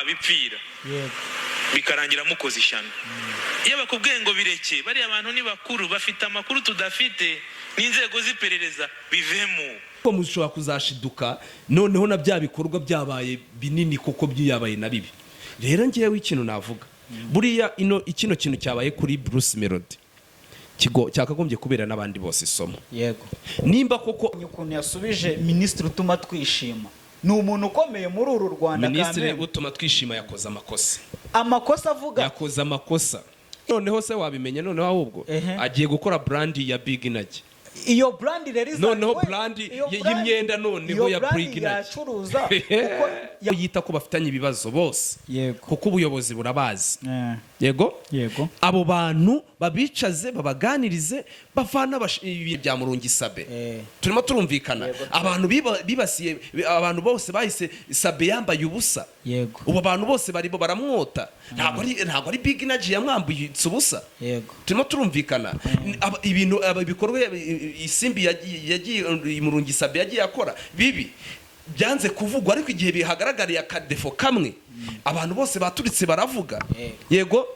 mwabipfira, bikarangira mukoze ishyano. Iyo bakubwiye ngo bireke, bariya bantu ni bakuru, bafite amakuru tudafite n'inzego z'iperereza, bivemo. Ko mushobora kuzashiduka noneho na bya bikorwa byabaye binini, kuko byabaye na bibi. Rero ngewe ikintu navuga, buriya ino ikino kintu cyabaye kuri Bruce Melody kigo cyakagombye kubera n'abandi bose isomo. Nimba koko Ukuntu yasubije Minisitiri Utuma Twishima, ni umuntu ukomeye muri uru Rwanda. Minisitiri Kamembe. Utuma Twishima yakoze amakosa. Amakosa avuga. Yakoze amakosa. Noneho se wabimenya noneho ahubwo agiye gukora brand ya Big Energy. Iyo brand rero Noneho brand iyo y'imyenda noneho iyo ya brand Big Energy. yacuruza kuko Yita ko bafitanye ibibazo bose, kuko ubuyobozi burabazi. Yego. Abo bantu babicaze, babaganirize, bavana ibi bya Murungi Sabe. Turimo turumvikana? Abantu bibasiye abantu bose, bahise Sabe yambaye ubusa. Ubu abantu bose barimo baramwota. Ntabwo ari Big Energy yamwambutse ubusa? Turimo turumvikana? Ibintu ibikorwa Isimbi yagiye, Murungi Sabe yagiye akora bibi, byanze kuvugwa, ariko igihe bihagaragariye akadefo kamwe, abantu bose baturitse baravuga. Yego.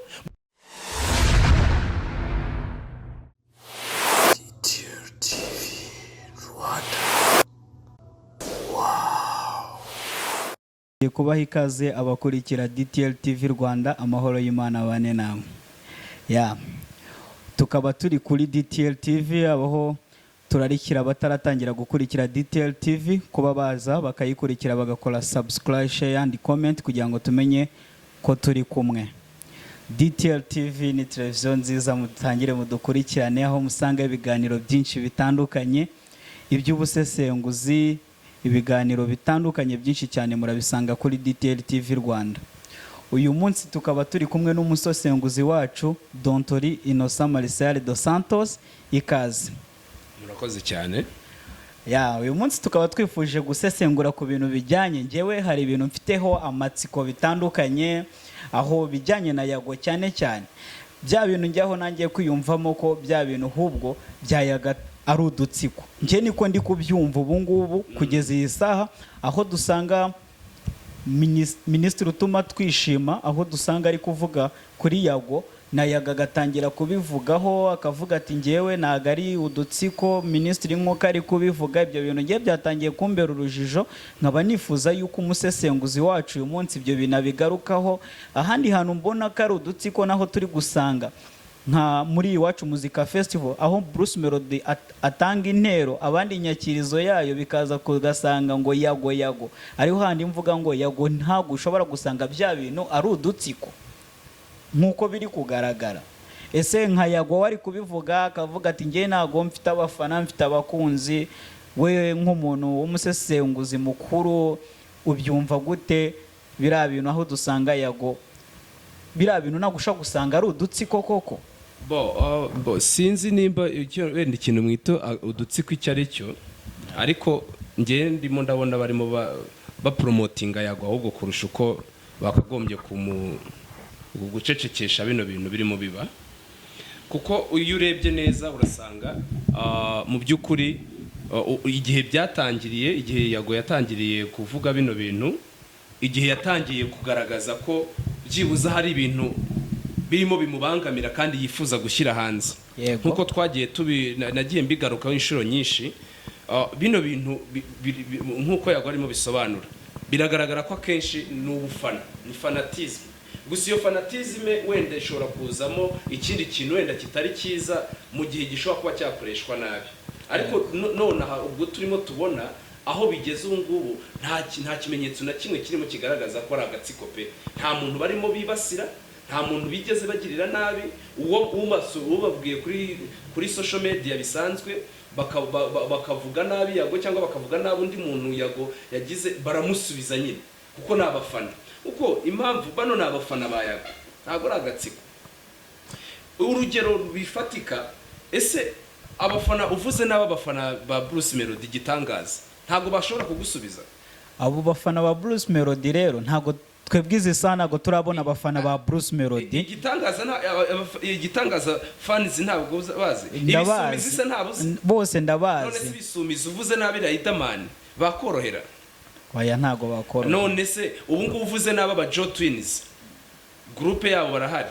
Ngiye kubaha ikaze abakurikira DTL TV Rwanda, amahoro y'Imana bane namwe. Ya, tukaba turi kuri DTL TV, abaho turarikira abataratangira gukurikira DTL TV kuba baza bakayikurikira, bagakora subscribe, share and comment kugira ngo tumenye ko turi kumwe. DTL TV ni televiziyo nziza, mutangire mudukurikirane, aho musanga ibiganiro byinshi bitandukanye, iby'ubusesenguzi, ibiganiro bitandukanye byinshi cyane murabisanga kuri DTL TV Rwanda. Uyu munsi tukaba turi kumwe n'umusesenguzi wacu, Dontori Innocent Marcel dos Santos, ikaze. Murakoze cyane. Ya, uyu munsi tukaba twifuje gusesengura ku bintu bijyanye, ngewe hari ibintu mfiteho amatsiko bitandukanye, aho bijyanye na Yago cyane cyane. Bya bintu njyaho nangiye kwiyumvamo ko bya bintu ahubwo bya Yaga ari udutsiko. Njye niko ndi kubyumva ubu ngubu kugeza iyi saha, aho dusanga Minisitiri Utuma Twishima, aho dusanga ari kuvuga kuri Yago, na Yago agatangira kubivugaho, akavuga ati: "Ngewe ntabwo ari udutsiko, minisitiri nk'uko ari kubivuga." Ibyo bintu ngewe byatangiye kumbera urujijo, nkaba nifuza yuko umusesenguzi wacu uyu munsi ibyo bintu abigarukaho. Ahandi hantu mbona ko ari udutsiko, naho turi gusanga nka muri Iwacu Muzika Festival, aho Bruce Melody atanga intero, abandi inyakirizo yayo bikaza kugasanga ngo Yago, Yago. Ariho handi mvuga ngo Yago ntabwo ushobora gusanga bya bintu ari udutsiko nk'uko biri kugaragara. Ese nka Yago wari kubivuga, akavuga ati: "Njye ntabwo mfite abafana, mfite abakunzi," we nk'umuntu w'umusesenguzi mukuru ubyumva gute biriya bintu, aho dusanga Yago biriya bintu ntabwo ushobora gusanga ari udutsiko koko? Bo, sinzi nimba wenda ikintu mwita udutsiko icyo ari cyo, ariko njye ndimo ndabona barimo bapromotinga Yago ahubwo kurusha uko bakagombye gucecekesha bino bintu birimo biba, kuko iyo urebye neza urasanga mu by'ukuri igihe byatangiriye, igihe Yago yatangiriye kuvuga bino bintu, igihe yatangiye kugaragaza ko byibuze hari ibintu birimo bimubangamira kandi yifuza gushyira hanze, nk'uko twagiye tubi nagiye mbigarukaho inshuro nyinshi, bino bintu nk'uko Yago arimo bisobanura, biragaragara ko akenshi ni ubufana, ni fanatisme. Gusa iyo fanatisme wenda ishobora kuzamo ikindi kintu wenda kitari cyiza mu gihe gishobora kuba cyakoreshwa nabi. Ariko nonaha ubwo turimo tubona aho bigeze ubu ngubu, nta kimenyetso na kimwe kirimo kigaragaza ko ari agatsiko pe. Nta muntu barimo bibasira, nta muntu bigeze bagirira nabi. Uwo ubabwiye kuri social media bisanzwe, bakavuga nabi Yago cyangwa bakavuga nabi undi muntu Yago yagize, baramusubiza nyine kuko ni abafana. Kuko impamvu bano ni abafana ba Yago, ntabwo ari agatsiko. Urugero bifatika, ese abafana uvuze n'aba bafana ba Bruce Melody, igitangaza ntabwo bashobora kugusubiza? Abo bafana ba Bruce Melody rero, ntabwo twebwe izi saha ntabwo turabona abafana ba Bruce Melody. Igitangaza igitangaza fans ntabwo bazi ibisumizi. Ndabazi. Se ntabwo uzi? Bose None se ndabazi. ibisumizi uvuze nabi Riderman bakorohera? Oya, ntago bakorohera. None se ubu ngubu uvuze n'aba ba Jo Twins, groupe yabo barahari.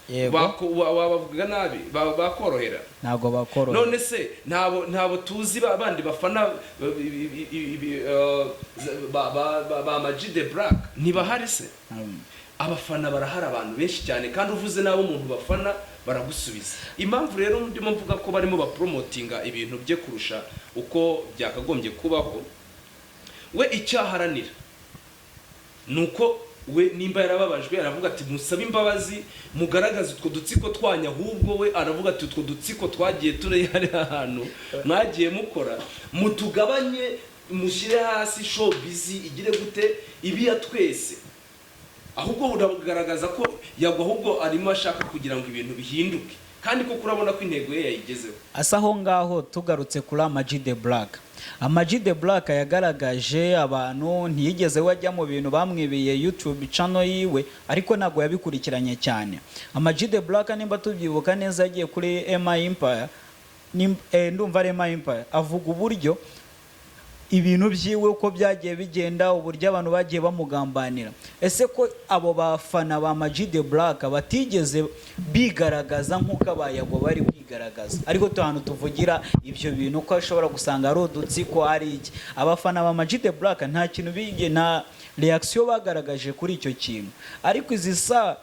Yego. Wabavuga nabi, bakorohera? Ntago bakorohera. None se ntabo tuzi bandi bafana ba Ama G The Black ntibahari se? Abafana barahari, abantu benshi cyane, kandi uvuze n'abo umuntu bafana baragusubiza. Impamvu rero ndimo mvuga ko barimo bapromotinga ibintu bye kurusha uko byakagombye kubaho, we icyo aharanira ni uko we nimba yarababajwe aravuga ati: "Musabe imbabazi, mugaragaze utwo dutsiko twanyu." Ahubwo we aravuga ati: "Utwo dutsiko twagiye turi hariya ahantu mwagiye mukora, mutugabanye, mushyire hasi showbiz igire gute, ibiya twese." Ahubwo uragaragaza ko Yagwa ahubwo arimo ashaka kugira ngo ibintu bihinduke, kandi koko urabona ko intego ye yayigezeho. Asa aho ngaho tugarutse kuri Ama G The Black, Ama G The Black yagaragaje abantu, ntiyigeze we ajya mu bintu bamwibiye YouTube channel yiwe, ariko ntabwo yabikurikiranye cyane. Ama G The Black, nimba tubyibuka neza, yagiye kuri MI Empire, ndumva ari MI Empire, avuga uburyo ibintu byiwe uko byagiye bigenda, uburyo abantu bagiye bamugambanira. Ese ko abo bafana ba Ama G The Black batigeze bigaragaza nk'uko abayago bari kwigaragaza, ariko ahantu tuvugira ibyo bintu ko ashobora gusanga ari udutsiko, ari iki, abafana ba Ama G The Black nta kintu bige, nta reaction bagaragaje kuri icyo kintu, ariko izi sa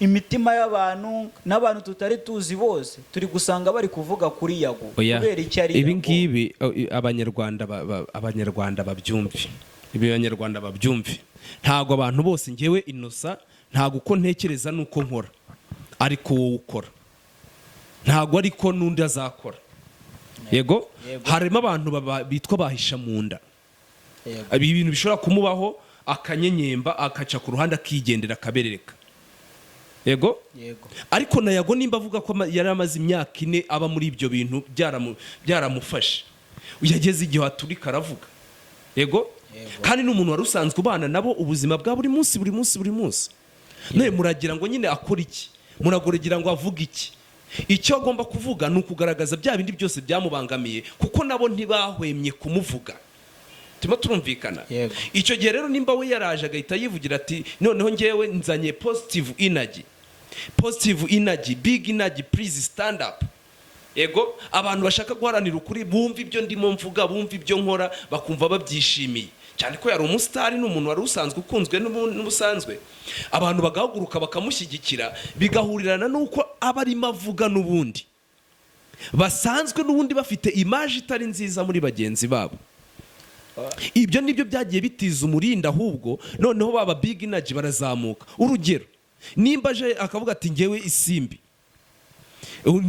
imitima y'abantu n'abantu tutari tuzi bose turi gusanga bari kuvuga kuri Yago? Oya, Kubera icyo ari ibi Yago? ngibi abanyarwanda abanyarwanda babyumve, ibi abanyarwanda babyumve. Ntabwo abantu bose, ngewe Inosa, ntabwo uko ntekereza nuko nkora ariko wowe ukora, ntabwo ariko n'undi azakora. Yego. Yego. Harimo abantu bitwa bahisha mu nda. Ibi bintu bishobora kumubaho akanyenyemba, akaca ku ruhande, akigendera, akaberereka. Yego. Yego. Ariko na Yago nimba avuga ko yari amaze imyaka 4 aba muri ibyo bintu, byaramufashe, yageze igihe aturika aravuga. Yego. Yego. Kandi ni umuntu wari usanzwe ubana nabo ubuzima bwa buri munsi, buri munsi, buri munsi. None muragira ngo nyine akore iki? Muragira ngo avuge iki? Icyo agomba kuvuga ni ukugaragaza bya bindi byose byamubangamiye, kuko nabo ntibahwemye kumuvuga. Turimo turumvikana? Yego. Icyo gihe rero nimba we yaraje agahita yivugira ati: "Noneho ngewe nzanye positive energy, positive energy, big energy, please stand up." Yego, abantu bashaka guharanira ukuri bumva ibyo ndimo mvuga, bumva ibyo nkora, bakumva babyishimiye cyane ko yari umusitari, ni umuntu wari usanzwe ukunzwe n'ubusanzwe, abantu bagahaguruka bakamushyigikira, bigahurirana n'uko aba arimo avuga n'ubundi basanzwe n'ubundi bafite image itari nziza muri bagenzi babo. Ibyo nibyo byagiye bitiza umurinda, ahubwo noneho baba big energy barazamuka. Urugero, nimba aje akavuga ati: "Ngewe Isimbi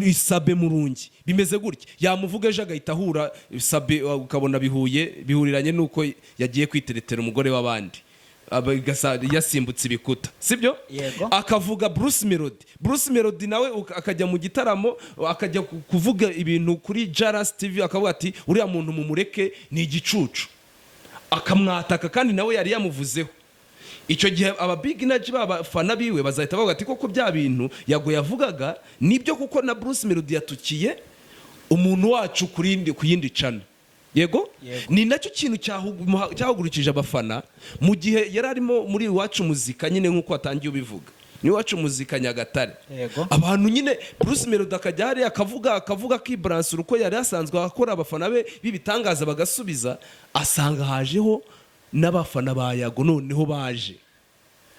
Isabe Murungi bimeze gutya," yamuvuga ejo agahita ahura Sabe, ukabona bihuye, bihuriranye n'uko yagiye kwiteretera umugore w'abandi, yasimbutse ibikuta, sibyo? Yego. Akavuga Bruce Melody, Bruce Melody nawe akajya mu gitaramo, akajya kuvuga ibintu kuri Jaras TV, akavuga ati: "Uriya muntu mumureke, ni igicucu," akamwataka kandi nawe yari yamuvuzeho. Icyo gihe aba big energy b'abafana biwe bazahita bavuga ati: "Koko bya bintu Yago yavugaga nibyo, kuko na Bruce Melody yatukiye umuntu wacu ku yindi channel." Yego. Yego. Ni nacyo kintu cyahagurukije abafana mu gihe yari arimo muri Iwacu Muzika nyine, nk'uko watangiye ubivuga, ni Iwacu Muzika Nyagatare. Abantu nyine, Bruce Melody akajya hariya akavuga, akavuga, akibaransura uko yari asanzwe akora, abafana be b'ibitangaza bagasubiza, asanga hajeho n'abafana ba Yago noneho baje.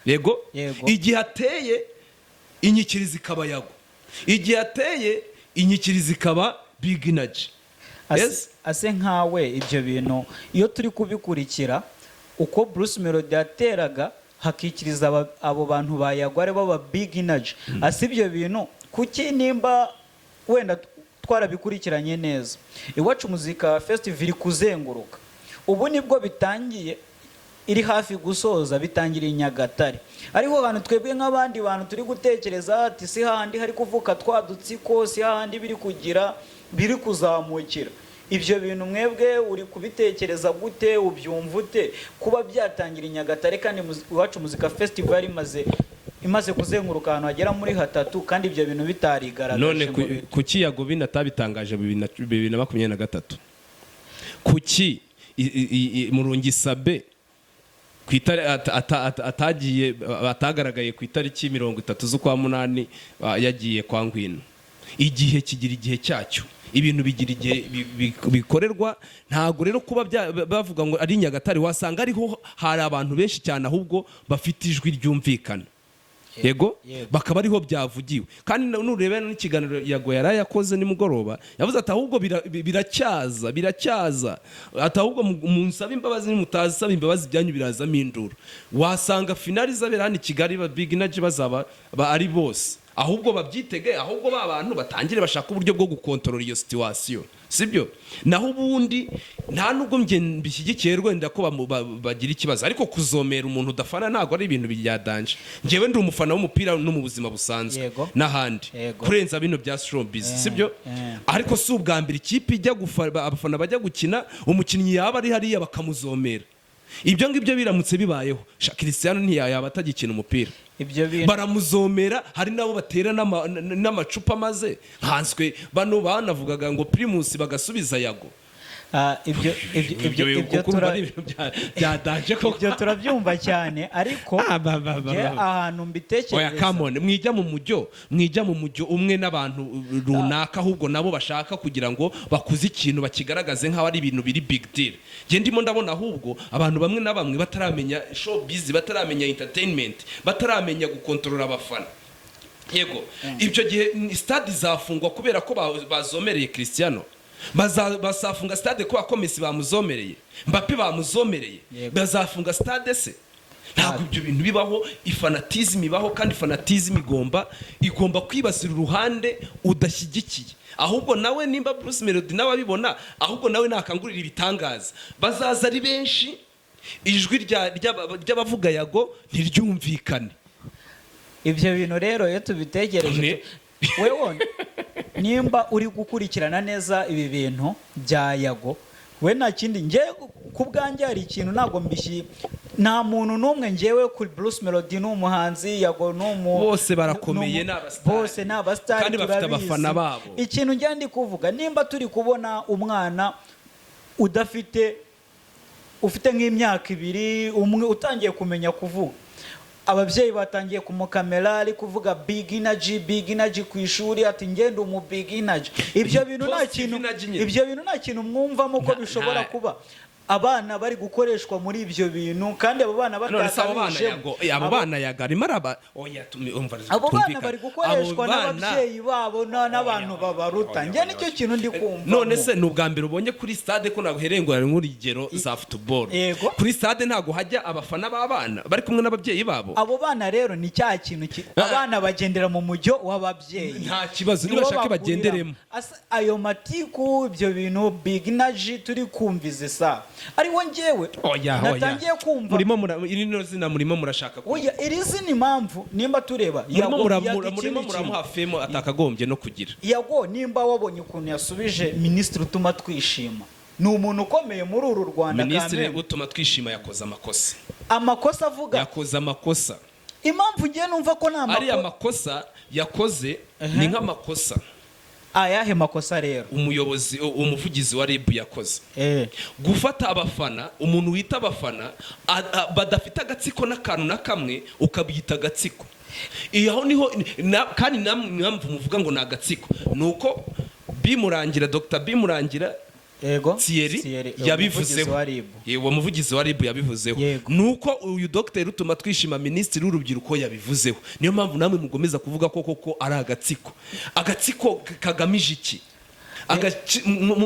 Yego. Yego. Igihe ateye inyikirizo ikaba Yago, igihe ateye inyikirizo ikaba big energy. Yes? Ase nkawe ibyo bintu iyo turi kubikurikira, uko Bruce Melody yateraga hakikiriza abo bantu ba Yago ari bo ba big energy, ase ibyo bintu kuki nimba wenda twarabikurikiranye neza, Iwacu Muzika Festival iri kuzenguruka, ubu nibwo bitangiye, iri hafi gusoza, bitangiriye i Nyagatare, ariko abantu twebwe nk'abandi bantu turi gutekereza ati: "Si hahandi hari kuvuka twa dutsiko, si hahandi biri kugira biri kuzamukira?" Ibyo bintu mwebwe uri kubitekereza gute? Ubyumva ute kuba byatangira i Nyagatare kandi Iwacu Muzika Festival imaze kuzenguruka ahantu hagera muri hatatu, kandi ibyo bintu bitarigaragaje None ngo kuki Yago bino atabitangaje 2023? Kuki Murungi Sabe Ku atagiye, atagaragaye ku itariki 30 z'ukwa munani, yagiye kwa Ngwino. Igihe kigira igihe cyacyo, ibintu bigira igihe bikorerwa. Ntabwo rero kuba bavuga ngo ari Nyagatare, wasanga ariho hari abantu benshi cyane ahubwo bafite ijwi ryumvikana, yego. Yego. Bakaba ariho byavugiwe. Kandi nureba n'ikiganiro Yago yari yakoze nimugoroba, yavuze ati ahubwo biracyaza, biracyaza, ati ahubwo munsabe imbabazi, nimutazisaba imbabazi ibyanyu birazamo induru. Wasanga finale izabera hano i Kigali, ba Big Energy bazaba ari bose. Ahubwo babyitege, ahubwo ba bantu batangire bashaka uburyo bwo gukontorora iyo situation, sibyo? Naho ubundi nta nubwo njye mbishyigikiye wenda ko bagira ikibazo, ariko kuzomera umuntu udafana ntabwo ari ibintu bya danger. Njyewe ndi umufana w'umupira no mu buzima busanzwe n'ahandi kurenza bino bya showbiz, sibyo? Ariko si ubwa mbere ikipe ijya abafana bajya gukina, umukinnyi yaba ari hariya bakamuzomera. Ibyo ngibyo biramutse bibayeho, sha, Cristiano ntiyaba atagikina umupira. Ibyo bintu Baramuzomera, hari n'abo batera n'amacupa, maze nkanswe bano banavugaga ngo Primus bagasubiza Yago. Ah, ibyo ibyo Kuko urumva tura ari ibintu bya danger koko. Ibyo turabyumva cyane, ariko Ah, ba, ba, ba, njye ba. ahantu Oya, mbitekereza come on, mwijya mu mujyo umwe n'abantu runaka, ahubwo nabo bashaka kugira ngo bakuze ikintu bakigaragaze nk'aho ari ibintu biri big deal. Njye ndimo ndabona ahubwo abantu bamwe na bamwe bataramenya showbiz, bataramenya entertainment, bataramenya gukontorora abafana. Yego, ibyo gihe stade izafungwa kubera ko bazomereye Cristiano? Bazafunga stade kubera ko Messi bamuzomereye, Mbappe bamuzomereye? Bazafunga stade se? Ntabwo ibyo bintu bibaho. Ifanatism ibaho, kandi fanatism igomba kwibasira uruhande udashyigikiye. Ahubwo nawe nimba Bruce Melody nawe abibona, ahubwo nawe nakangurira ibitangaza, bazaza ari benshi, ijwi ry'abavuga Yago ntiryumvikane. Ibyo bintu rero iyo tubitekereje wewe nimba uri gukurikirana neza ibi bintu bya Yago, we nta kindi. Nge ku bwanjye hari ikintu ntabwo mbishyi, nta muntu n'umwe ngewe kuri Bruce Melody ni umuhanzi, Yago ni umu Bose barakomeye, ni ni abasitari. Bose ni abasitari. Kandi bafite Turabizi. abafana babo. Ikintu njya ndi kuvuga, nimba turi kubona umwana udafite, ufite nk'imyaka 2, umwe utangiye kumenya kuvuga, ababyeyi batangiye kumukamera ari kuvuga "big energy, big energy" ku ishuri, ati ngende umu big energy. Ibyo bintu nta Positive kintu energy nyine. Ibyo bintu nta kintu mwumvamo ko bishobora kuba abana bari gukoreshwa muri ibyo bintu, kandi abo bana None se abo bana batakabijemo? Yago, abo bana Yago arimo araba, oya, umva, Abo bana twumvikane. bari gukoreshwa Abo bana- n'ababyeyi babo n'abantu babaruta. Oya, Njye oya, nicyo kintu ndi kumva. None se ni ubwa mbere ubonye kuri stade ko naguhereye ngo nk'urugero za football? Yego. Kuri stade ntabwo hajya abafana b'abana bari kumwe n'ababyeyi babo? Abo bana rero ni cya kintu abana bagendera mu mujyo w'ababyeyi. Nta kibazo, Niwo nibashake bakurira. bagenderemo. Ayo matiku, ibyo bintu big energy turi kumva izi saha, ariwo njyewe Oya, oya. natangiye kumva. Murimo iri no zina murimo murashaka Oya, iri zina, impamvu nimba tureba murimo Yago, Yago ikindi murimo kintu. muramuha fame atakagombye no kugira. Yago, nimba wabonye ukuntu yasubije minisitiri Utuma Twishima, ni umuntu ukomeye muri uru Rwanda. Minisitiri Kamembe. Utuma Twishima yakoze amakosa. Amakosa avuga Yakoze amakosa. Impamvu ngiye numva ko nta Ariya makosa makosa yakoze ni nk'amakosa Ayahe makosa rero? Umuyobozi, umuvugizi wa RIB yakoze, gufata abafana, umuntu wita abafana badafite agatsiko n'akantu na kamwe, ukabwita agatsiko. Iyo aho niho kandi namwe impamvu muvuga ngo ni agatsiko ni uko Bimurangira, Dr Bimurangira Yego. Thierry umuvugizi yabivuzeho. wa RIB. Yego, umuvugizi wa RIB yabivuzeho. Nuko uyu Dr Utuma Twishima, minisitiri w'urubyiruko, yabivuzeho. Niyo mpamvu namwe mugomeza kuvuga ko koko ari agatsiko. Agatsiko kagamije iki?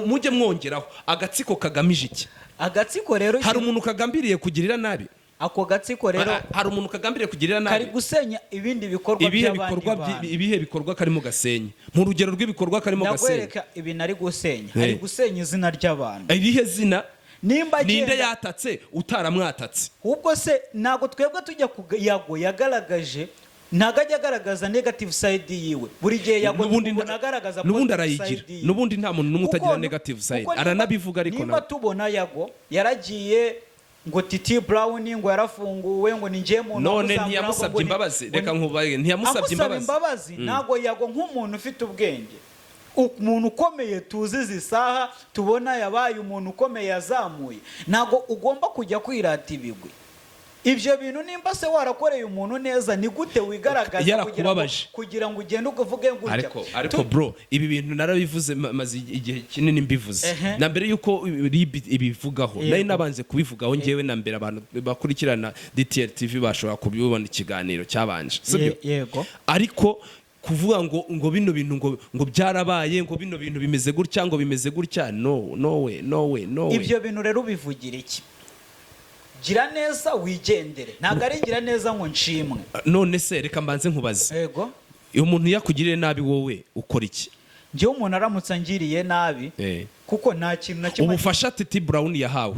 Mujye mwongeraho, agatsiko kagamije iki? Agatsiko rero Hari umuntu kagambiriye kugirira nabi? Ako gatsiko rero Hari umuntu kagambiriye kugirira kari nabi? gusenya ibindi bikorwa Ibihe by'abandi bikorwa bantu. Ibihe bikorwa karimo gasenya? Mu rugero rw'ibikorwa karimo gasenya? Ndakwereka ibintu ari gusenya. Ari gusenya izina ry'abantu. Irihe zina? Nimba Ninde agenda yatatse utaramwatatse? Ubwo se ntabwo twebwe tujya ku Yago yagaragaje, ntabwo ajya agaragaza negative side yiwe. Buri gihe Yago N'ubundi tubona agaragaza n'ubundi positive arayigira. side yiwe. N'ubundi nta muntu n'umwe utagira negative side. Kuko Aranabivuga ariko nimba nawe. tubona Yago yaragiye ngo Titi Brown ngo yarafunguwe, ngo ni njye muntu None wamuzamura, ntiyamusabye ngo imbabazi? Reka nkubaye, ntiyamusabye amusaba imbabazi? Imbabazi ntabwo Yago nk'umuntu ufite ubwenge, umuntu ukomeye tuzi izi saha, tubona yabaye umuntu ukomeye yazamuye, ntabwo ugomba kujya kwirata ibigwi. Ibyo bintu, nimba se warakoreye umuntu neza, ni gute wigaragaza kugira ngo Yarakubabaje. kugira ngo ugende uvuge gutya? Ariko bro, ibi bintu narabivuze, maze igihe kinini mbivuze. Na mbere yuko RIB ibivugaho, nari nabanje kubivugaho ngewe na mbere. Abantu bakurikirana DTL TV bashobora kubibona, ikiganiro cyabanje, sibyo? Yego. Ariko kuvuga ngo bino bintu ngo byarabaye, ngo bino bintu bimeze gutya, ngo bimeze gutya, no, no way, no way, no way. Ibyo bintu rero ubivugira iki? Gira neza wigendere, ntabwo ari gira neza ngo nshimwe. None se reka mbanze nkubaze. Yego. Iyo umuntu yakugiriye nabi, wowe ukora iki? Njyewe umuntu aramutse angiriye nabi, kuko nta kintu na kimwe. Ubufasha Titi Brown yahawe,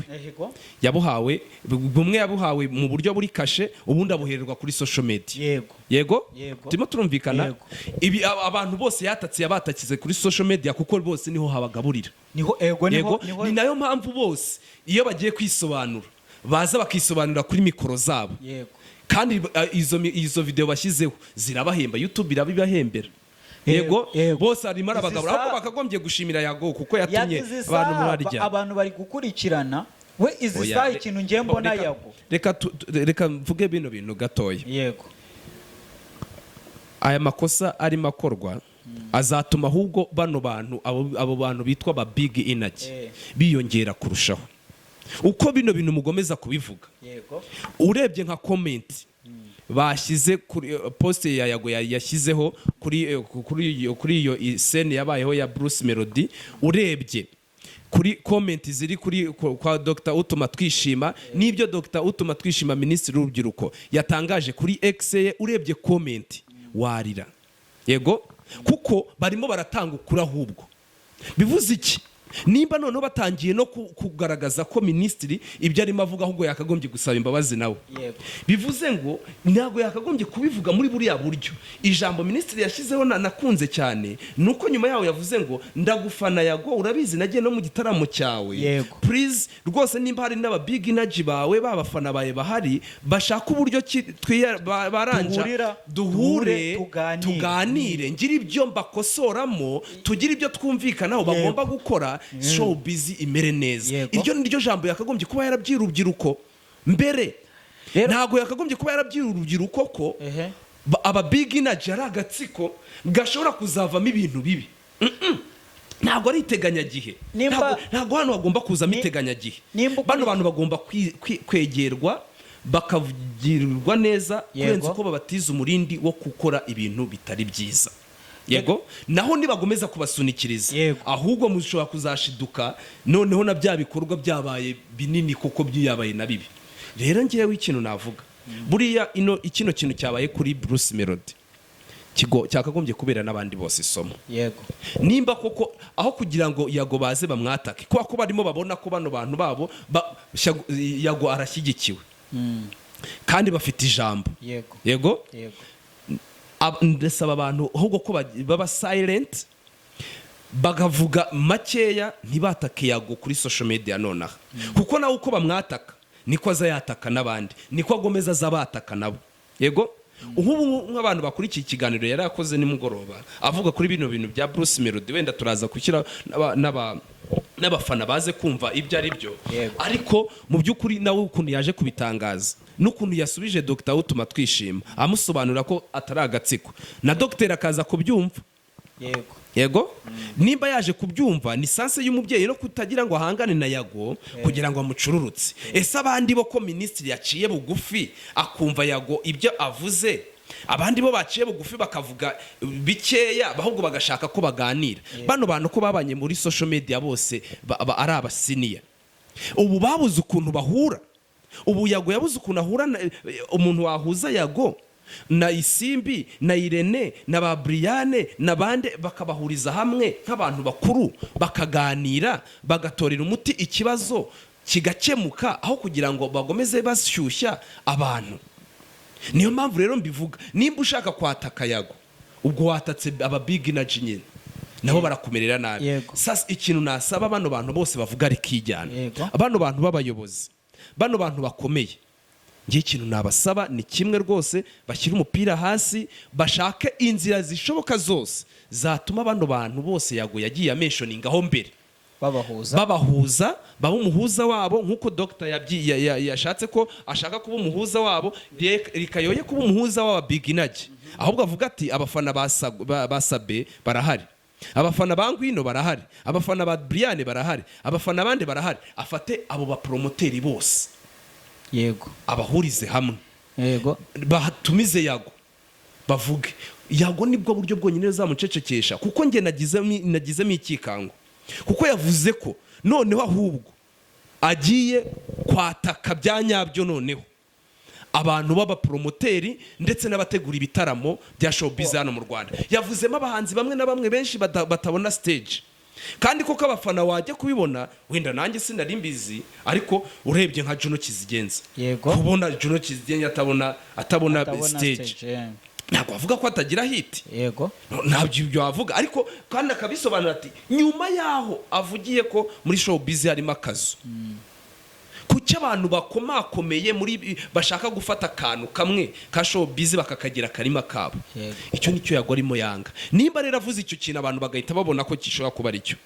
yabuhawe bumwe, yabuhawe mu buryo buri kashe, ubundi abuhererwa kuri social media. Yego. Yego. Yego. Turimo turumvikana? Yego. Ibi abantu bose yatatse, yabatakize kuri social media, kuko bose niho habagaburira. Niho, ego, niho. Yego. Niho. Ni nayo mpamvu bose iyo bagiye kwisobanura baza bakisobanura kuri mikoro zabo. Kandi izo video bashyizeho zirabahemba, YouTube irabibahembera. Yego. Yego. Bose harimo arabagabura, ahubwo bakagombye gushimira Yago kuko yatumye Yagize abantu isaha, barya. abantu bari gukurikirana we izi Oya, saha. Ikintu ngiye mbona, Yago. Reka mvuge bino bintu gatoya. Yego. Aya makosa arimo akorwa azatuma ahubwo bano bantu, abo bantu bitwa ba big energy, biyongera kurushaho uko bino bintu mugomeza kubivuga. Urebye nka comment bashyize kuri post ya Yago, yashyizeho kuri iyo scene yabayeho ya Bruce Melody, urebye kuri comment ziri kuri kwa Dr Utuma Twishima, n'ibyo Dr Utuma Twishima, Minisitiri w'Urubyiruko, yatangaje kuri X ye, urebye comment warira. Yego, kuko barimo baratanga ukuri. Ahubwo bivuze iki? Nimba noneho batangiye no kugaragaza ko minisitiri ibyo arimo avuga ahubwo yakagombye gusaba imbabazi nawe, bivuze ngo ntabwo yakagombye kubivuga muri buriya buryo. Ijambo minisitiri yashyizeho nakunze cyane ni uko nyuma yaho yavuze ngo: "Ndagufana Yago, urabizi, nagiye no mu gitaramo cyawe. Please rwose, nimba hari n'aba big energy bawe, b'abafana bawe bahari, bashaka uburyo ki baranja Duhure, duhure, tuganire. tuganire, ngire ibyo mbakosoramo, tugire ibyo twumvikanaho bagomba gukora, showbiz imere neza." Iryo ni ryo jambo yakagombye kuba yarabwiye urubyiruko mbere. Ntabwo yakagombye kuba yarabwiye urubyiruko ko aba big energy ari agatsiko gashobora kuzavamo ibintu bibi. Ntabwo ari iteganyagihe. Ntabwo hano hagomba kuzamo iteganyagihe. Bano bantu bagomba kwegerwa, bakavugirwa neza kurenza uko babatiza umurindi wo gukora ibintu bitari byiza. Yego, naho nibagomeza kubasunikiriza, ahubwo mushobora kuzashiduka noneho na bya bikorwa byabaye binini, kuko byabaye na bibi. Rero ngewe ikintu navuga, buriya ino ikino kintu cyabaye kuri Bruce Melody kigo cyakagombye kubera n'abandi bose isomo. Nimba koko aho kugira ngo Yago baze bamwatake, kubera ko barimo babona ko bano bantu babo Yago arashyigikiwe kandi bafite ijambo. Yego. Yego. Ndasaba abantu ahubwo ko baba silent, bakavuga makeya, ntibatake Yago kuri social media nonaha, kuko nawe uko bamwataka niko aza yataka n'abandi, niko agomeza aza bataka nabo. Yego, ubu nk'abantu bakurikiye ikiganiro yari yakoze nimugoroba avuga kuri bino bintu bya Bruce Melody, wenda turaza gushyira n'abafana baze kumva ibyo ari byo. Ariko mu by'ukuri nawe ukuntu yaje kubitangaza n'ukuntu yasubije Dr Utuma Twishima amusobanurira ko atari agatsiko, na Dr akaza kubyumva. Yego, nimba yaje kubyumva, ni sense y'umubyeyi no kutagira ngo ahangane na Yago kugira ngo amucururutse. Ese abandi bo, ko minisitiri yaciye bugufi akumva Yago ibyo avuze, abandi bo baciye bugufi bakavuga bikeya, ahubwo bagashaka ko baganira, bano bantu ko babanye muri social media bose ari abasiniya, ubu babuze ukuntu bahura? Ubu Yago yabuze ukuntu ahura umuntu wahuza Yago na Isimbi na Irene na ba Briane na bande, bakabahuriza hamwe nk'abantu bakuru, bakaganira, bagatorera umuti ikibazo kigakemuka, aho kugira ngo bagomeze bashyushya abantu? Niyo mpamvu rero mbivuga, nimba ushaka kwataka Yago, ubwo watatse aba big energy nyine, nabo barakumerera nabi. Sasa ikintu nasaba bano bantu bose bavuga rikijyana, bano bantu b'abayobozi, bano bantu bakomeye, ngiye ikintu nabasaba ni kimwe rwose: bashyire umupira hasi, bashake inzira zishoboka zose zatuma bano bantu bose Yago yagiye amentioningaho mbere. Babahuza. Babahuza, baba umuhuza wabo, nk'uko dogita yashatse ko ashaka kuba umuhuza wabo. Reka yoye kuba umuhuza w'aba Big Energy, ahubwo avuga ati abafana ba Sabe barahari, abafana ba Ngwino barahari, abafana ba Brian barahari, abafana bandi barahari. Afate abo bapromoteri bose, abahurize hamwe, batumize Yago, bavuge Yago. Nibwo buryo bwonyine buzamucecekesha, kuko njye nagizemo ikikango, kuko yavuze ko noneho ahubwo agiye kwataka bya nyabyo noneho abantu b'abapromoteri ndetse n'abategura ibitaramo bya showbiz hano mu Rwanda. Yavuzemo abahanzi bamwe na bamwe benshi batabona stage, kandi koko abafana wajya kubibona, wenda nanjye sinari mbizi, ariko urebye nka Juno Kizigenza, kubona Juno Kizigenza atabona Atabona stage, stage, ntabwo wavuga ko atagira hit. Ntabyo ibyo wavuga, ariko kandi akabisobanura ati nyuma yaho avugiye ko muri showbiz harimo akazu, kuki abantu bakomakomeye muri bashaka gufata akantu kamwe ka showbiz bakakagira akarima kabo? Icyo nicyo Yago arimo yanga. Nimba rero avuze icyo kintu, abantu bagahita babona ko gishobora kuba aricyo,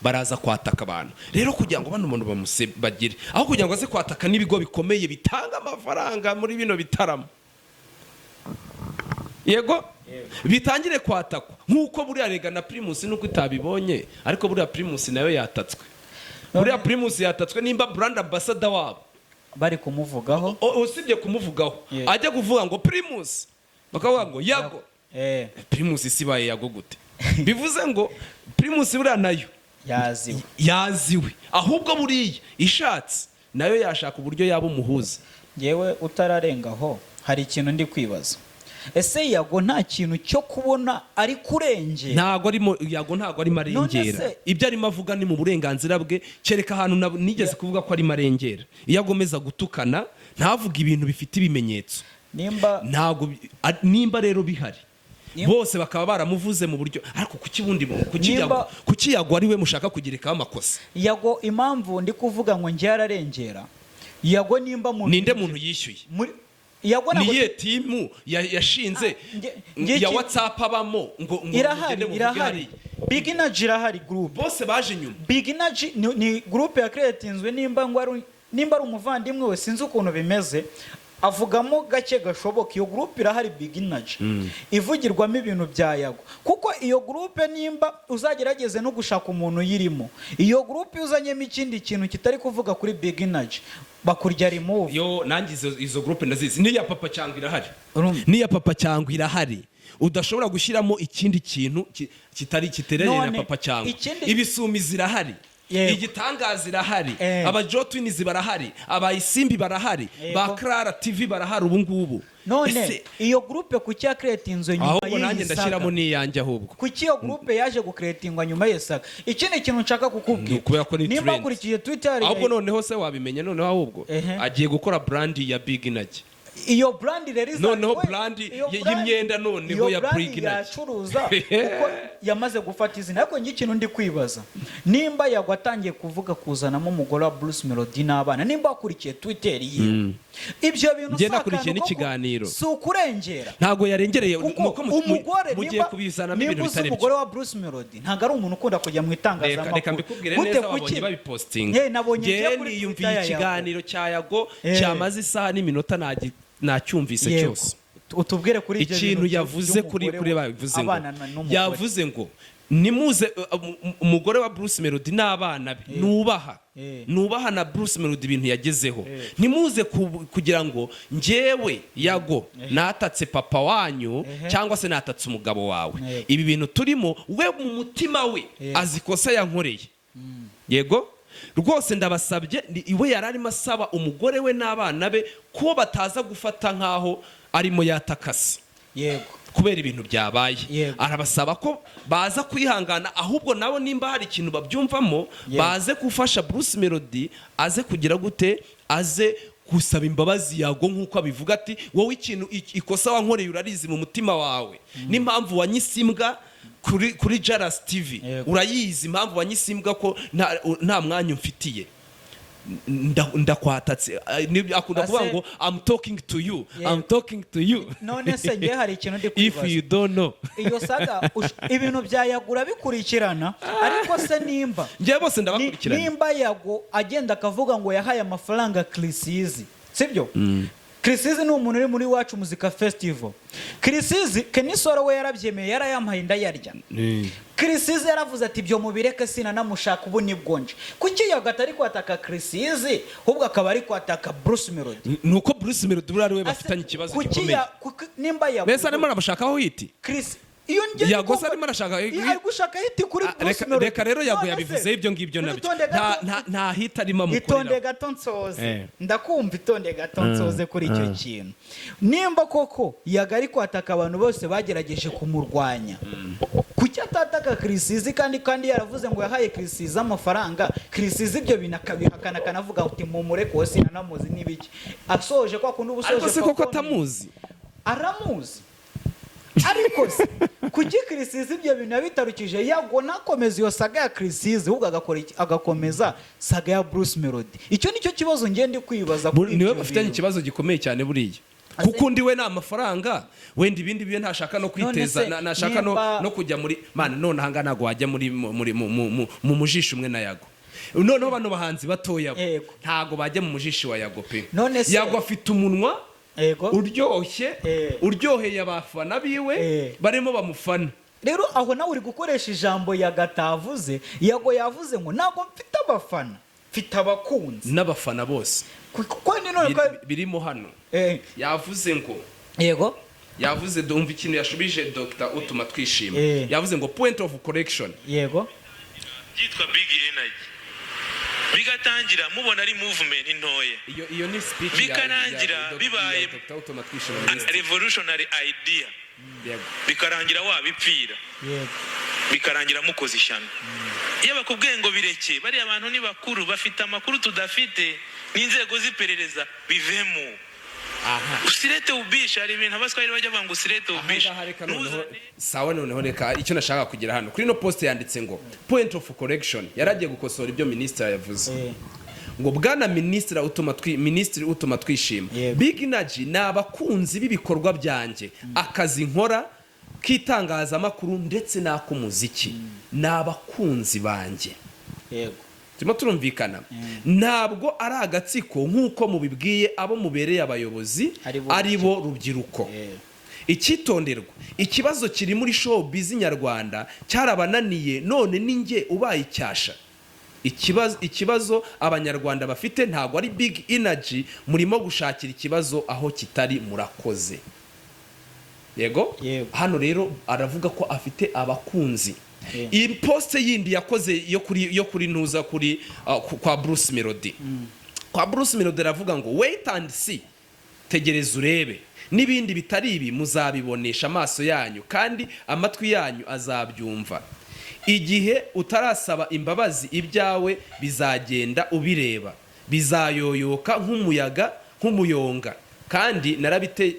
baraza kwataka abantu. Rero kugira ngo bano bantu bamuse bagire aho, kugira ngo aze kwataka n'ibigo bikomeye bitanga amafaranga muri bino bitaramo, yego, bitangire kwatakwa nk'uko buriya rega na Primus, nuko itabibonye, ariko buriya Primus nayo yatatswe. Buriya Primus yatatswe nimba brand ambassador wabo bari kumuvugaho. Usibye kumuvugaho, ajya kuvuga ngo Primus, bakavuga ngo Yago. Primus isibaye Yago gute? Bivuze ngo Primus buriya nayo yaziwe. Yaziwe. Ahubwo buriya ishatse nayo yashaka uburyo yaba umuhuza. Yewe, utararengaho, hari ikintu ndi kwibaza: ese Yago nta kintu cyo kubona ari kurengera? Ntago arimo, Yago ntago arimo arengera. None se- Ibyo arimo avuga ni mu burenganzira bwe, kereka ahantu nigeze kuvuga ko arimo arengera, iyo agomeza gutukana ntavuge ibintu bifite ibimenyetso. Nimba Ntabwo nimba rero bihari, bose bakaba baramuvuze mu buryo, ariko kuki bundi kuki kuki Yago ari we mushaka kugerekaho amakosa? Yago, impamvu ndi kuvuga ngo njye ararengera, Yago nimba mu Ninde muntu yishyuye? Muri Yago Ni ntabwo iyihe team yashinze Nge- ya WhatsApp abamo ngo Irahari. mugende muvuge Irahari. hariya? Big Energy irahari, group. Bose baje inyuma. Big Energy ni group ya creatinzwe nimba ngo ari, nimba ari umuvandimwe we, sinzi ukuntu bimeze, avugamo gake gashoboka. Iyo group irahari, Big Energy, ivugirwamo ibintu bya Yago, kuko iyo group nimba uzagerageze no gushaka umuntu uyirimo, iyo group iyo uzanyemo ikindi kintu kitari kuvuga kuri Big Energy, bakurya remove. Yo, nanjye izo groupe ndazizi. N'iya Papa Cyangwa irahari. Urumva? N'iya Papa Cyangwa irahari, udashobora gushyiramo ikindi kintu kitari kiterereye na None, Papa Cyangwa. ikindi- Ibisumi zirahari. Igitangaza irahari. Aba Jotwinizi barahari, aba Isimbi barahari, ba Clara TV barahari ubu ngubu. None Ese, iyo groupe kuki yakeretinzwe nyuma ahubwo nanjye y'iyi saga? ndashyiramo n'iyanjye ahubwo. Kuki iyo groupe yaje gukeretingwa nyuma y'iyi saga? Ikindi kintu nshaka kukubwira, Ni ukubera ko ni nimba trend. wakurikije Twitter Ahubwo noneho se wabimenya, noneho ahubwo agiye gukora brand ya Big Energy. Iyo brand rero Noneho brand iyo y'imyenda noneho iyo ya brand Big Energy. yacuruza kuko yamaze gufata izina. Ariko njye ikintu ndi kwibaza, nimba Yago atangiye kuvuga kuzanamo umugore wa Bruce Melody n'abana, nimba wakurikiye Twitter yiwe, ibyo bintu Njye si nakurikiye akantu ko n'ikiganiro. Si ukurengera? Ntabwo yarengereye. Kuko Nuko umugore mugiye nimba kubizanamo nimba ibintu uzi bitari byo. umugore wa Bruce Melody, ntabwo ari umuntu ukunda kujya mu itangazamakuru. Reka mbikubwire Gute? neza, wabonye Kuki? babipostinga. Nabonye Njye ngiye kuri niyumviye Twitter ya Yago. ikiganiro cya Yago cyamaze isaha n'iminota, nacyumvise cyose. Utubwire kuri ibyo Ikintu bintu yavuze kuri by'umugore kuri babivuze ngo abana n'umugore. Yavuze ngo nimuze umugore wa Bruce Melody n'abana be nubaha, nubaha na Bruce Melody ibintu yagezeho, ntimuze kugira ngo njyewe Yago natatse papa wanyu cyangwa se natatse umugabo wawe. Ibi bintu turimo, we mu mutima we azi ikosa yankoreye. Yego rwose, ndabasabye. Iwe yari arimo asaba umugore we n'abana be ko bataza gufata nk'aho arimo yatakase kubera ibintu byabaye. Arabasaba ko baza kwihangana, ahubwo nabo nimba hari ikintu babyumvamo, baze gufasha Bruce Melody, aze kugira gute, aze gusaba imbabazi Yago, nk'uko abivuga ati wowe ikintu ikosa wankoreye urarizi mu mutima wawe, n'impamvu wanyise imbwa kuri Jaras TV. Urayizi impamvu wanyise imbwa, ko nta mwanya umfitiye. Ndakwatatse. Ah, nibyo akunda Ase- kuvuga ngo "I'm talking to you." Yeah. "I'm talking to you." None se ngewe hari ikintu ndi If kwibaza. you don't know. Iyo saga ibintu bya Yagura bikurikirana, ariko se nimba Njyewe bose ndabakurikirana. Nimba Yago agenda akavuga ngo yahaye amafaranga Chriss Eazy, sibyo? Chriss Eazy ni umuntu uri muri Iwacu Muzika Festival. Chriss Eazy, Kenny Sol we yarabyemeye, yarayampaye ndayarya. Chriss Eazy yaravuze ati: "Ibyo mubireke, sinanamushaka, ubu nibwo nje." Kuki Yago atari kwataka Chriss Eazy, ahubwo akaba ari kwataka Bruce Melody? Ni uko Bruce Melody buriya ari we bafitanye ikibazo Kuki gikomeye. Nimba Yago Mbese arimo aramushakaho hit? Chris iyo njye Yago ndi se arimo arashaka- Iyo ari gushaka hit kuri Ah, Bruce Melody. reka rero Yago None se, yabivuzeho ibyo ngibyo nabyo. itonde gato. Nta hit arimo Itonde amukorera. gato nsoze. Ndakumva, itonde gato nsoze kuri icyo kintu. Nimba koko Yago ari kwataka abantu bose bagerageje kumurwanya, kuki atataka Chriss Eazy kandi yaravuze ngo yahaye Chriss Eazy amafaranga? Chriss Eazy ibyo bintu akabihakana, akanavuga ati: "Mumureke, uwo sinanamuzi" n'ibiki. Asoje kwa kundi uba usoje Ariko se koko performance. atamuzi? Aramuzi, ariko se kuki Chriss Eazy ibyo bintu yabitarukije, Yago nakomeza iyo saga ya Chriss Eazy, ahubwo agakora iki? Agakomeza saga ya Bruce Melody? Icyo nicyo kibazo ngende kwibaza kuri Niwe ibyo bafitanye bintu. ikibazo gikomeye cyane buriya, kuko undi we ni amafaranga, wenda ibindi byo ntashaka no kwiteza. None se Ntashaka nimba- no kujya muri man. None ahangaha ntabwo wajya muri muri mu- mu- mu- mu mujishi umwe na Yago. Noneho bano bahanzi batoya bo, ntabwo bajya mu mujishi wa Yago pe. None se- Yago afite umunwa uryoshye, uryoheye abafana biwe barimo bamufana. Rero aho nawe uri gukoresha ijambo Yago atavuze. Yago yavuze ngo: "Ntabwo mfite abafana, mfite abakunzi." N'abafana bose. Kuko ni none Birimo hano. Yavuze ngo yavuze, umva ikintu yashubije Dr Utuma Twishima. Yavuze ngo: "Point of correction." Byitwa Big Energy, bigatangira mubona ari movement ntoya. Iyo ni speech Bikarangira ya bibaye ya Dr. Utuma Twishima Minisitiri. revolutionary idea. Bikarangira wabipfira. Bikarangira mukoze ishyano. Iyo bakubwiye ngo bireke, bariya bantu ni bakuru, bafite amakuru tudafite n'inzego z'iperereza, bivemo. Usilete ubishi. Hari ibintu Abaswahili bajya bavuga ngo usilete ubishi. Ahangaha reka noneho Ntuzane- Sawa, noneho reka icyo nashaka kugira hano kuri ino post yanditse ngo "point of correction", yaragiye gukosora ibyo minisitiri yavuze, ngo: "Bwana minisitiri Utuma twi minisitiri Utuma Twishima, Big Energy ni abakunzi b'ibikorwa byanjye, akazi nkora k'itangazamakuru ndetse n'ak'umuziki, ni abakunzi banjye." Turimo turumvikana? "Ntabwo ari agatsiko nk'uko mubibwiye abo mubereye abayobozi, ari bo ari bo rubyiruko. Icyitonderwa: ikibazo kiri muri showbiz nyarwanda cyarabananiye, none ni njye ubaye icyasha. Ikibazo Abanyarwanda bafite ntabwo ari Big Energy, murimo gushakira ikibazo aho kitari. Murakoze." Yego. Hano rero aravuga ko afite abakunzi. Iyi post yindi yakoze yo kuri ntuza kuri kwa Bruce Melody, kwa Bruce Melody aravuga ngo: "Wait and see, tegereza urebe, n'ibindi bitari ibi muzabibonesha amaso yanyu kandi amatwi yanyu azabyumva. Igihe utarasaba imbabazi, ibyawe bizagenda ubireba, bizayoyoka nk'umuyaga, nk'umuyonga, kandi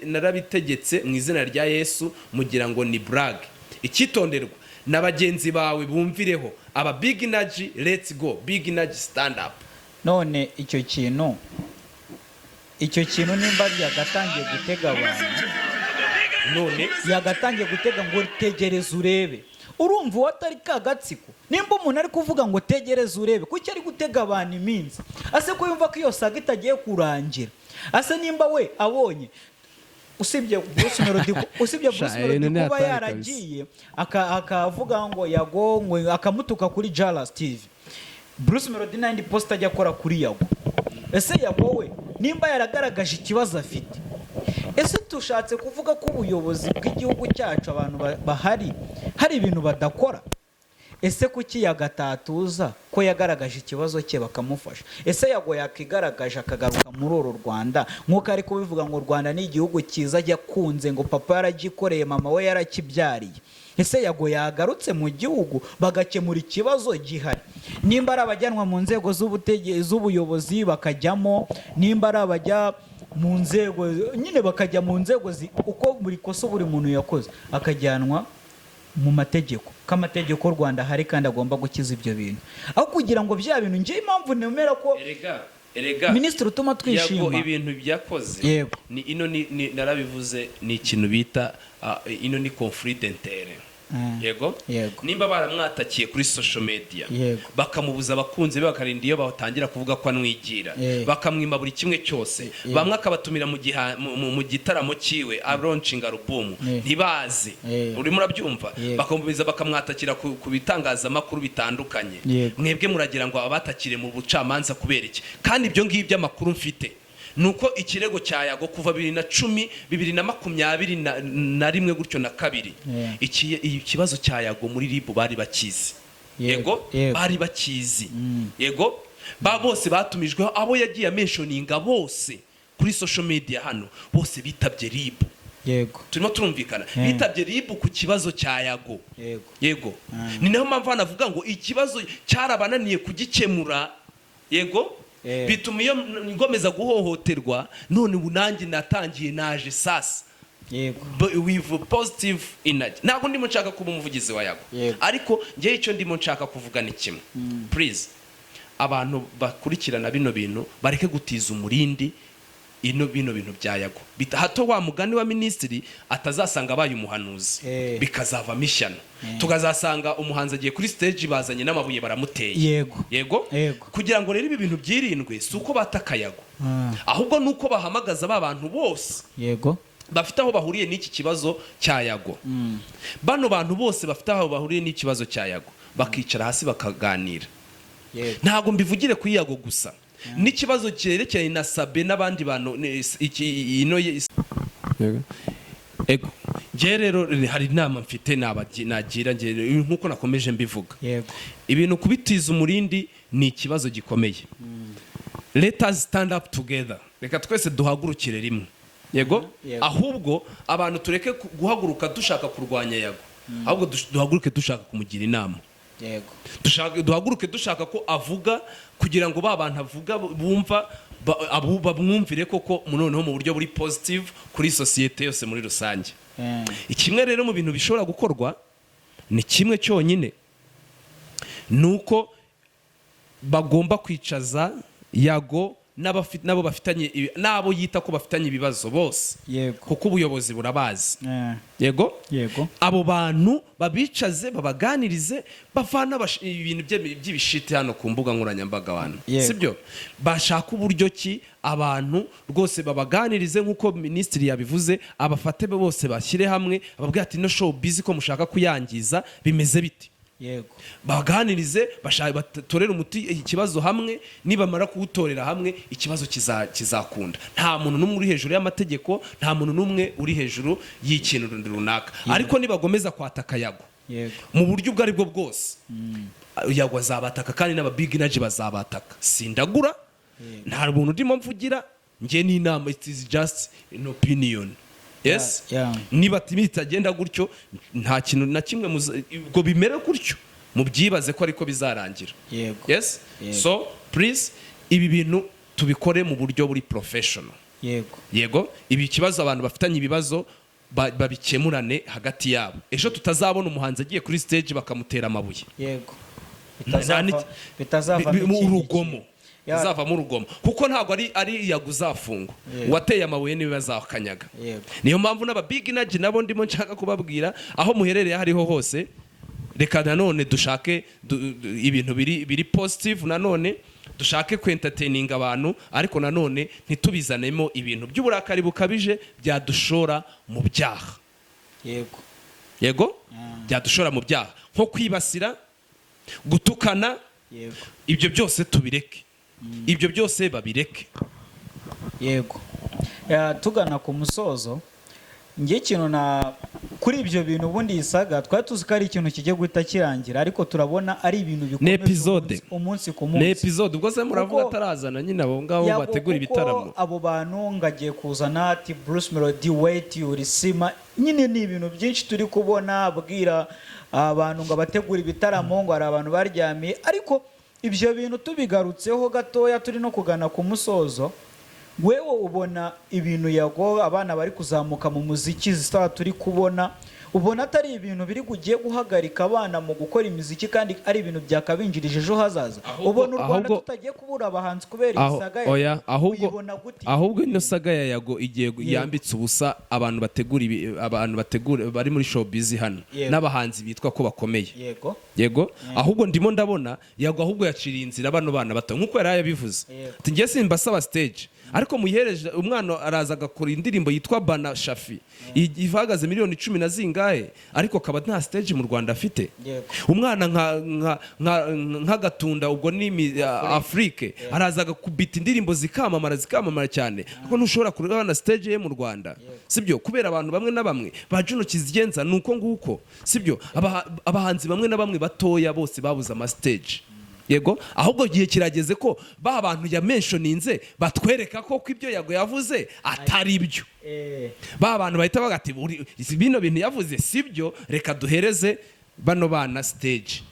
narabitegetse mu izina rya Yesu, mugira ngo ni blague. Icyitonderwa: na bagenzi bawe bumvireho. Aba Big Energy, let's go. Big Energy, stand up." None icyo kintu nimba yagatangiye gutega abantu, None yagatangiye gutega ngo tegereza urebe, urumva uwo atari ka gatsiko? Nimba umuntu ari kuvuga ngo tegereza urebe, kuki ari gutega abantu iminsi? Ase ko yumva ko iyo saga itagiye kurangira? Ase nimba we abonye, usibye Bruce Melody, usibye Bruce Sha, Melody ibintu ni kuba hatari. yaragiye akavuga ngo Yago, ngo akamutuka kuri Jalas TV, Bruce Melody n'andi post ajya akora kuri Yago. Ese Yago we nimba yaragaragaje ikibazo afite, ese tushatse kuvuga ko ubuyobozi bw'igihugu cyacu, abantu bahari, hari ibintu badakora? Ese kuki yagatatuza ko yagaragaje ikibazo cye bakamufasha? Ese Yago yakigaragaje akagaruka muri uru Rwanda nk'uko ari kubivuga ngo u Rwanda ni igihugu cyiza yakunze, ngo papa yaragikoreye, mama we yarakibyariye? Ese Yago yagarutse mu gihugu bagakemura ikibazo gihari? Nimba ari abajyanwa mu nzego z'ubuyobozi bakajyamo, nimba ari abajya mu nzego nyine bakajya mu nzego, uko buri kosa buri muntu yakoze akajyanwa mu mategeko, ko amategeko y'u Rwanda ahari kandi agomba gukiza ibyo bintu, aho kugira ngo bya bintu. Njye impamvu nemera ko Erega Erega Minisitiri utuma Yago twishima. ibintu byakoze ni ino ni narabivuze, ni ikintu bita ino ni conflit d'intérêt. Yego. Nimba baramwatakiye kuri social media, bakamubuza abakunzi be, bakarinda iyo batangira kuvuga ko anwigira, bakamwima buri kimwe cyose, bamwe akabatumira mu gitaramo cyiwe alaunchinga album, ntibaze. Urimo urabyumva? Yego. Bakamubiza, bakamwatakira ku bitangazamakuru bitandukanye. Mwebwe muragira ngo abatakire mu bucamanza kubera iki? Kandi ibyo ngibyo, amakuru mfite ni uko ikirego cya Yago kuva 2010, 2021 gutyo na kabiri, ikibazo cya Yago muri RIB bari bakizi. Yego. Bari bakizi. Yego, ba bose batumijweho, abo yagiye amentioninga bose kuri social media hano, bose bitabye RIB. Turimo turumvikana? Bitabye RIB ku kibazo cya Yago. Yego. Ni nayo mpamvu hano avuga ngo ikibazo cyarabananiye kugikemura. Yego. Bituma iyo ngomeza guhohoterwa, none ubu nanjye natangiye naje sasa with positive energy. Ntabwo ndimo nshaka kuba umuvugizi wa Yago, ariko ngewe icyo ndimo nshaka kuvuga ni kimwe: please, abantu bakurikirana bino bintu bareke gutiza umurindi ino bino bintu bya Yago. Hato wa mugani wa minisitiri atazasanga abaye umuhanuzi, bikazavamo ishyano, tukazasanga umuhanzi agiye kuri stage, bazanye n'amabuye baramuteye. Yego. Kugira ngo rero ibi bintu byirindwe, si uko bataka Yago, ahubwo ni uko bahamagaza ba bantu bose bafite aho bahuriye n'iki kibazo cya Yago. Bano bantu bose bafite aho bahuriye n'ikibazo cya Yago bakicara hasi bakaganira. Ntabwo mbivugire kuri Yago gusa, n'ikibazo cyerekeranye na Sabe n'abandi bantu ino ego. Njye rero hari inama mfite nagira njye, nk'uko nakomeje mbivuga, ibintu kubitiza umurindi ni ikibazo gikomeye. Let us stand up together, reka twese duhagurukire rimwe. Yego. Yego. Ahubwo abantu tureke guhaguruka dushaka kurwanya Yago, ahubwo duhaguruke dushaka kumugira inama. Duhaguruke dushaka ko avuga, kugira ngo ba bantu avuga bumva bamwumvire koko noneho mu buryo buri positive kuri sosiyete yose muri rusange. Kimwe rero mu bintu bishobora gukorwa ni kimwe cyonyine, ni uko bagomba kwicaza Yago n'abo bafitanye n'abo yita ko bafitanye ibibazo bose, kuko ubuyobozi burabazi. Yego. Abo bantu babicaze, babaganirize, bavana ibintu by'ibishiti hano ku mbuga nkoranyambaga abantu, sibyo? Bashaka uburyo ki abantu rwose babaganirize, nk'uko minisitiri yabivuze, abafate bose bashyire hamwe, ababwira ati: "No show biz ko mushaka kuyangiza, bimeze bite?" Baganirize, batorere umuti ikibazo hamwe. Nibamara kuwutorera hamwe, ikibazo kizakunda. Nta muntu n'umwe uri hejuru y'amategeko, nta muntu n'umwe uri hejuru y'ikintu runaka. Ariko nibagomeza kwataka Yago mu buryo ubwo aribwo bwose, Yago azabataka, kandi n'aba big energy bazabataka. Sindagura, nta buntu ndimo mvugira njye, ni inama, it is just an opinion, yes. Niba bitagenda gutyo, nta kintu na kimwe ubwo bimere gutyo, mubyibaze ko ariko bizarangira. Yes. So please, ibi bintu tubikore mu buryo buri professional. Yego, ibi kibazo, abantu bafitanye ibibazo babikemurane hagati yabo, ejo tutazabona umuhanzi agiye kuri stage bakamutera amabuye. Bitazavamo ikindi urugomo. kintu. Bizavamo urugomo, kuko ntabwo ari Yago uzafungwa, uwateye amabuye niwe bazakanyaga. Niyo mpamvu n'aba big energy nabo ndimo nshaka kubabwira, aho muherereye aho ariho hose, reka nanone dushake ibintu biri positive, nanone dushake kwentertaininga abantu, ariko nanone ntitubizanemo ibintu by'uburakari bukabije byadushora mu byaha. Yego, byadushora mu byaha nko kwibasira, gutukana. Ibyo byose tubireke, ibyo byose babireke. Yego. Tugana ku musozo, njye ikintu na kuri ibyo bintu, ubundi iyi saga twari tuzi ko ari ikintu kigiye guhita kirangira, ariko turabona ari ibintu bikomeje Episode. umunsi ku Ni munsi. episode. Ubwo se muravuga atarazana nyine abo ngabo bategura Kuko ibitaramo? abo bantu ngagiye kuzana ati Bruce Melody, wait, urisima nyine, ni ibintu byinshi turi kubona abwira abantu ngo abategura ibitaramo, ngo hari abantu baryamiye. Ariko ibyo bintu tubigarutseho gatoya, turi no kugana ku musozo, wewe ubona ibintu Yago, abana bari kuzamuka mu muziki, zisa turi kubona, Ubona atari ibintu biri bugiye guhagarika abana mu gukora imiziki, kandi ari ibintu byakabinjirije ejo hazaza? Ubona u Rwanda tutagiye kubura abahanzi kubera iyi saga ya Oya, ahubwo Uyibona gute? Ahubwo ino saga ya Yago igiye yambitse ubusa abantu bategura abantu bategura bari muri showbiz hano n'abahanzi bitwa ko bakomeye. Yego, ahubwo ndimo ndabona Yago ahubwo yaciriye inzira bano bana bato, nk'uko yari yabivuze. Ati: "Njye simbasaba stage, ariko muyihereje umwana araza agakora indirimbo yitwa Bana Shafi ihagaze miliyoni 10 na zingahe, ariko akaba nta stage mu Rwanda afite." Umwana nk'agatunda, ubwo ni Afrique, araza agakubita indirimbo zikamamara, zikamamara cyane, ariko ntushobora kureba stage ye mu Rwanda, sibyo? Kubera abantu bamwe na bamwe ba Juno Kizigenza, ni uko nguko, sibyo? Abahanzi bamwe na bamwe batoya bose babuze ama stage. Yego, ahubwo igihe kirageze ko ba bantu yamentioninze batwereka ko ibyo Yago yavuze atari byo. Ba bantu bahita bavuga ati: "Bino bintu yavuze si byo, reka duhereze bano bana stage."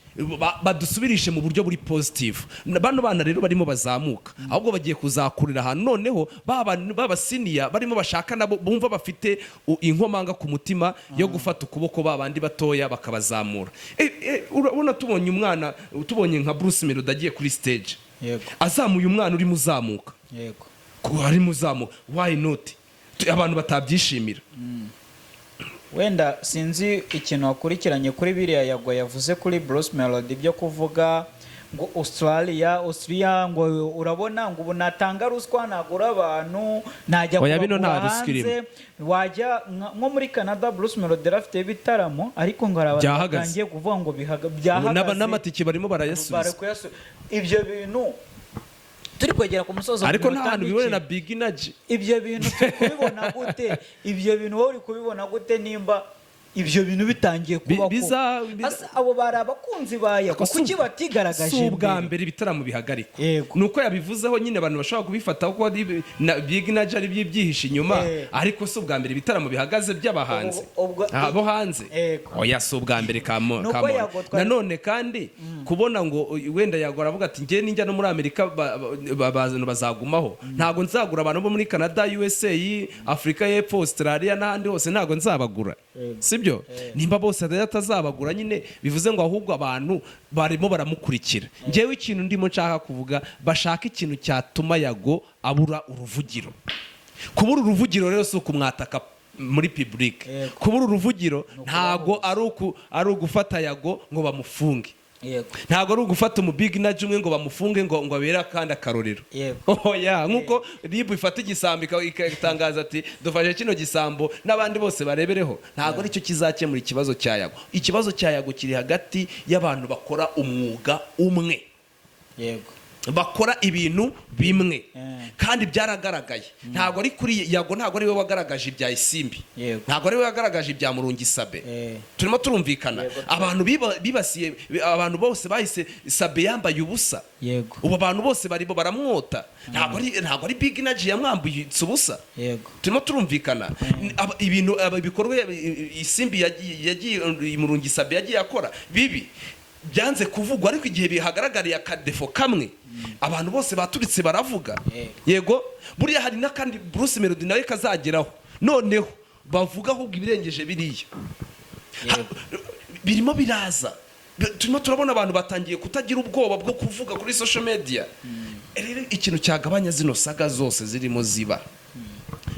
Badusubirishe mu buryo buri positive. Bano bana rero barimo bazamuka, ahubwo bagiye kuzakurira ahantu noneho ba bantu b'aba senior barimo bashaka nabo bumva bafite inkomanga ku mutima yo gufata ukuboko ba bandi batoya bakabazamura. Urabona tubonye umwana, tubonye nka Bruce Melody agiye kuri stage azamuye umwana urimo uzamuka, ko arimo uzamuka, why not? Abantu batabyishimira? Wenda sinzi ikintu wakurikiranye kuri biriya Yago yavuze kuri Bruce Melody, byo kuvuga ngo Australia, ngo urabona ngo ubu natanga ruswa nagura abantu, najya Oya, bino kubagura nta ruswa irimo. hanze. Wajya nko muri Canada, Bruce Melody yari afite ibitaramo, ariko ngo hari abantu Byahagaze. batangiye kuvuga ngo byahagaze. N'amatike barimo barayasubiza. Bari ibyo bintu turi kwegera ku musozo mu Ariko nta minota hantu bibone mike. na Big Energy. Ibyo bintu turi kubibona gute? Ibyo bintu wowe uri kubibona gute, nimba ibyo bintu bitangiye kubaho? Asa abo bari abakunzi ba Yago, Ariko si kuki batigaragaje si ubwa mbere? mbere ibitaramo bihagarikwa. Ni uko yabivuzeho nyine, abantu bashobora kubifata ko ari na Big Energy ari byihishe inyuma. Ariko si ubwa mbere ibitaramo bihagaze by'abahanzi bo hanze. Oya, si ubwa mbere Nuko kamona. Yago Nanone kandi kubona ngo wenda Yago aravuga ati: "Njye ninjya no muri Amerika bazagumaho, ntabwo nzagura abantu bo muri Canada, USA, Afurika y'Epfo, Australia n'ahandi hose, ntabwo nzabagura." Sibyo? Nimba bose atazabagura nyine, bivuze ngo ahubwo abantu barimo baramukurikira. Njyewe ikintu ndimo nshaka kuvuga, bashaka ikintu cyatuma Yago abura uruvugiro. Kubura uruvugiro rero si ukumwataka muri public. Kubura uruvugiro ntabwo ari ugufata Yago ngo bamufunge. Ntabwo ari ugufata umu Big Energy umwe ngo bamufunge ngo abere akandi akarorero. Oya, nkuko RIB ifata igisambo ikatangaza ati: "Dufashe kino gisambo, n'abandi bose barebereho." Ntabwo aricyo kizakemura ikibazo cya Yago. Ikibazo cya Yago kiri hagati y'abantu bakora umwuga umwe, bakora ibintu bimwe. Kandi byaragaragaye, ntabwo ari kuri Yago, ntabwo ari we wagaragaje ibya Isimbi, ntabwo ari we wagaragaje ibya Murungi Sabe. Turimo turumvikana? Abantu bibasiye abantu bose, bahise Sabe yambaye ubusa. Ubu abantu bose barimo baramwota. Ntabwo ari Big Energy yamwambutse ubusa. Turimo turumvikana? Ibintu ibikorwa Isimbi yagiye, Murungi Sabe yagiye akora bibi, byanze kuvugwa, ariko igihe bihagaragariye akadefo kamwe, abantu bose baturitse baravuga. Yego, buriya hari n'akandi Bruce Melody nawe kazageraho, noneho bavuga ahubwo ibirengeje biriya. Birimo biraza. Turimo turabona abantu batangiye kutagira ubwoba bwo kuvuga kuri social media. Rero ikintu cyagabanya zino saga zose zirimo ziba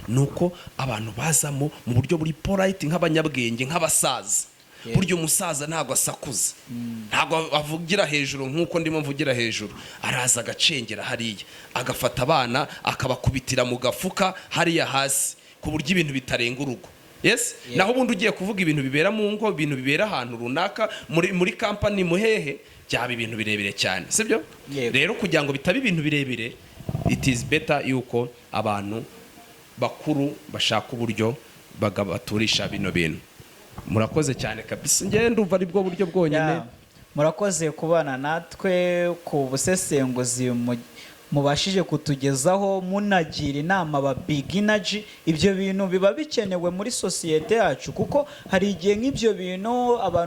ni uko abantu bazamo mu buryo buri polite, nk'abanyabwenge, nk'abasaza. Burya umusaza ntabwo asakuza, ntabwo avugira hejuru nk'uko ndimo mvugira hejuru. Araza agacengera hariya, agafata abana akabakubitira mu gafuka hariya hasi, ku buryo ibintu bitarenga urugo. Yes. Naho ubundi ugiye kuvuga ibintu bibera mu ngo, ibintu bibera ahantu runaka, muri kampani, muhehe, byaba ibintu birebire cyane, sibyo? Yego. Rero kugira ngo bitaba ibintu birebire, it is better yuko abantu bakuru bashaka uburyo baturisha bino bintu. Murakoze cyane kabisa, njyewe ndumva ari bwo buryo bwonyine. Yeah. Murakoze kubana natwe ku busesenguzi mubashije kutugezaho, munagira inama aba Big Energy. Ibyo bintu biba bikenewe muri sosiyete yacu, kuko hari igihe nk'ibyo bintu abantu